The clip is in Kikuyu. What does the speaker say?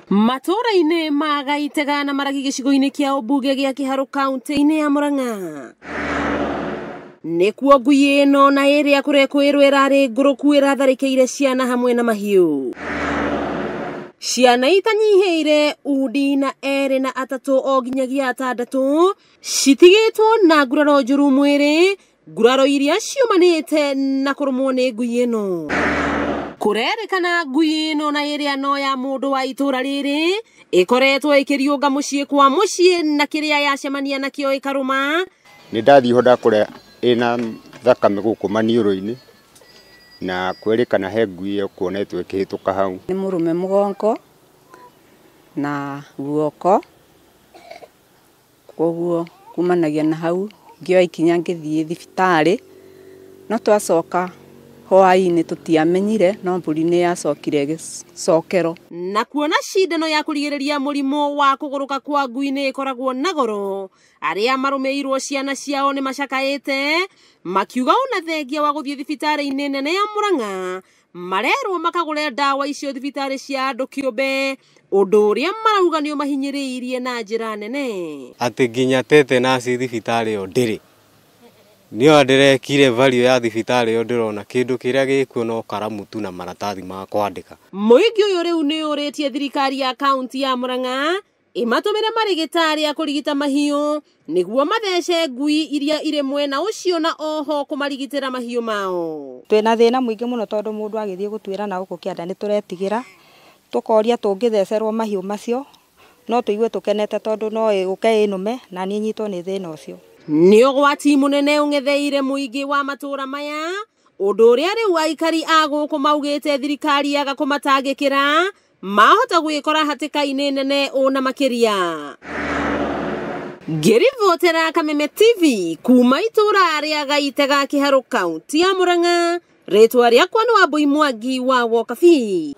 Matũũra-inĩ ma Gaitega na Maragi gĩcigo-inĩ kĩa ũmbunge gĩa Kĩharũ kaunti-inĩ ya Murang'a. Nĩkuo ngui ĩno na ĩrĩa kũrekwĩrwo ĩrarĩ ngũrũku ĩratharĩkĩire ciana hamwe na mahiũ. Ciana itanyihĩire undi na erĩ na atatũ o nginyagia atandatũ citigĩtwo na nguraro njũru mwĩrĩ, nguraro iria ciumanĩte na kũrũmwo nĩ ngui ĩno. Kũrerĩkana ngui ĩno na ĩrĩa no ya mũndũ wa itũra rĩrĩ ĩkoretwo ĩkĩriũnga mũciĩ kwa mũciĩ na kĩrĩa yacemania nakĩo ĩkarũma. Nĩ ndathiĩ ho ndakora ĩna thakame gũkũ maniũrũ-inĩ na kwerĩkana he ngui ĩyo kuonetwo ĩkĩhĩtũka hau. Nĩ mũrũme mũgongo na guoko, koguo kumanagia na hau ngĩoya ikinya ngĩthiĩ thibitarĩ, no twacoka hwaĩ-inĩ tũtiamenyire, no mbũri nĩ yacokire ĩgĩcokerwo. Na kuona cindano ya kũrigĩrĩria mũrimũ wa kũgũrũka kwa ngui nĩ ĩkoragwo na goro, arĩa marũmĩirwo ciana ciao nĩ macakaĩte makiuga ona thengia wa gũthiĩ thibitarĩ-inĩ nene ya Murang'a marerwo makagũre ndawa icio thibitarĩ cia andũ kĩũmbe, ũndũ ũrĩa marauga nĩ ũmahinyĩrĩirie na njĩra nene. Atĩ nginya tetanus thibitarĩ ĩyo ndĩrĩ. Nĩyo ndĩrekire value ya thibitarĩ ĩyo ndĩrona kĩndũ kĩrĩa gĩkuo no karamu tu na maratathi ma kwandĩka. Mũingĩ ũyũ rĩu nĩ ũrĩtie thirikari ya kaunti ya Murang'a ĩmatũmĩre marĩgĩtarĩ a kũrigita mahiũ nĩguo mathece ngui iria irĩ mwena ũcio na oho kũmarigitĩra mahiũ mao. Twĩna thĩna mũingĩ mũno tondũ mũndũ agĩthiĩ gũtuĩra na gũkũ kĩanda nĩ tũretigĩra, tũkoria tũngĩthecerwo mahiũ macio no tũigue tũkenete tondũ no ĩũke ĩnũme na niĩ nyitwo nĩ thĩna ũcio. Nĩ ũgwati mũnene ũng'etheire mũingĩ wa matũũra maya, ũndũ ũrĩa rĩu aikari a gũkũ maugĩte thirikari yaga kũmatangĩkĩra mahota gwĩkora hatĩka-inĩ nene ũna makĩria. Ngĩribotera Kameme TV kuma itũũra rĩa Gaitega Kĩharũ kaunti ya Murang'a, rĩtwa rĩakwa nĩ Wambui Mwangi wa Wokabi.